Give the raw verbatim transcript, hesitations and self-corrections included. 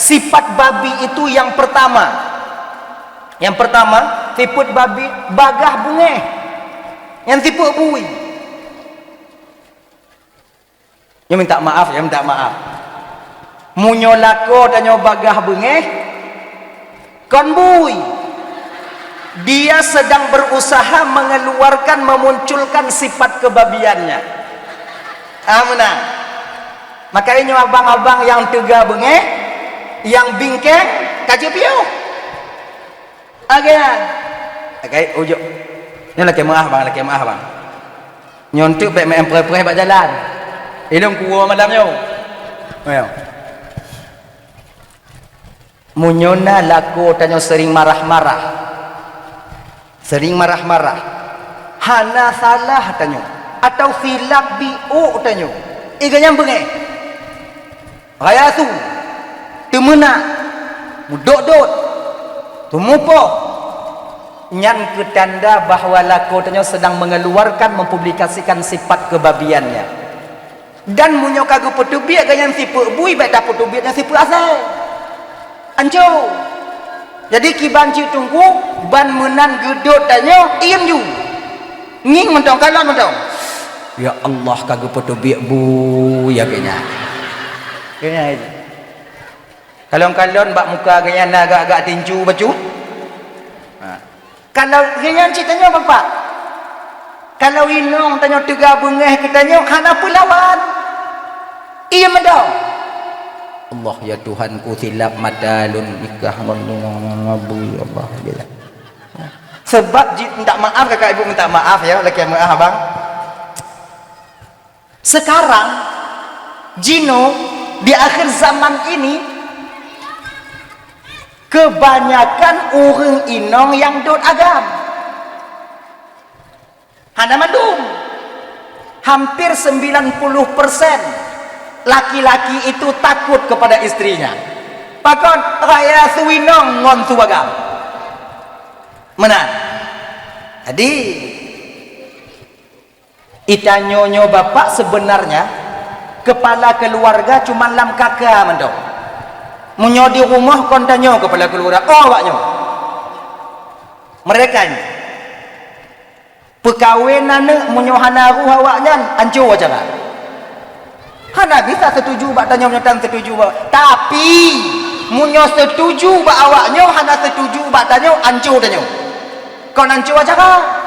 Sifat babi itu yang pertama. Yang pertama, sifat babi bagah beungéh. Nyang sifat bui. Nyoe minta maaf, ya, minta maaf. Meunyoe lakoe tanyoe bagah beungéh, kon bui. Dia sedang berusaha mengeluarkan, memunculkan sifat kebabiannya. Ah, meunan. Makanya nyoe abang-abang nyang teuga beungéh, nyang bingkeng, ka jeuet piôh. Agak. Agak, ujok. Nyoe lakée meuah, bang, lakée meuah, bang. Nyoe enteuk bék meu'en preh-preh bak jalan. Ilong kuwoe malam nyoe. Ayo. Meunyoe na lakoe tanyoe sering marah-marah, sering marah-marah, hana salah tanyoe, atau silap biôk tanyoe, iga nyang beungéh, raya su, teumeunak, mudot-dot, teumupoh, nyan keu tanda bahwa lakoe tanyoe sedang mengeluarkan, mempublikasikan sifat kebabiannya. Dan meunyoe ka geupeuteubiet gobnyan sifeuet bui, bék tapeuteubiet nyang sifeuet asai. Anco. Jadi kiban cit teungku, ban meunan geudot tanyoe, iem ju. Ngieng mantong, kalon mantong. Ya Allah, ka geupeuteubiet bui, ya keunya. Keunya itu. Kalon-kalon bak muka gobnyan na agak-agak tincu bacut. Ha. Kalau gobnyan cit tanyoe, Bapak, kalau inong tanyoe teuga beungéh keu tanyoe, hana peulawan. Iya meudoe. Allah, ya Tuhanku, silap mata lôn nikah ngon, ngon, ngon, ngon bui, Allah, ya. Sebab ji-, minta maaf, kakak ibu minta maaf ya, lakée meuah abang. Sekarang, jinoe di akhir zaman ini, kebanyakan ureuëng inong nyang dot agam. Hana mandum. Hampir sembilan puluh persen laki-laki itu takut kepada istrinya. Pakon? Raya su inong ngon su agam. Meunan. Jadi, itanyoe nyoe bapak sebenarnya kepala keluarga cuman lam kaka mantong. Meunyoe di rumoh kon tanyoe kepala keluarga, oh awak nyoe. Mereka ini. Peukawen aneuk meunyoe hana roh awaknyan, anco acara. Hana bisa setuju bak tanyoe meunyoe tan setuju bak. Tapi, meunyoe setuju bak awaknyoe hana setuju bak tanyoe, anco tanyoe. Kon anco acara.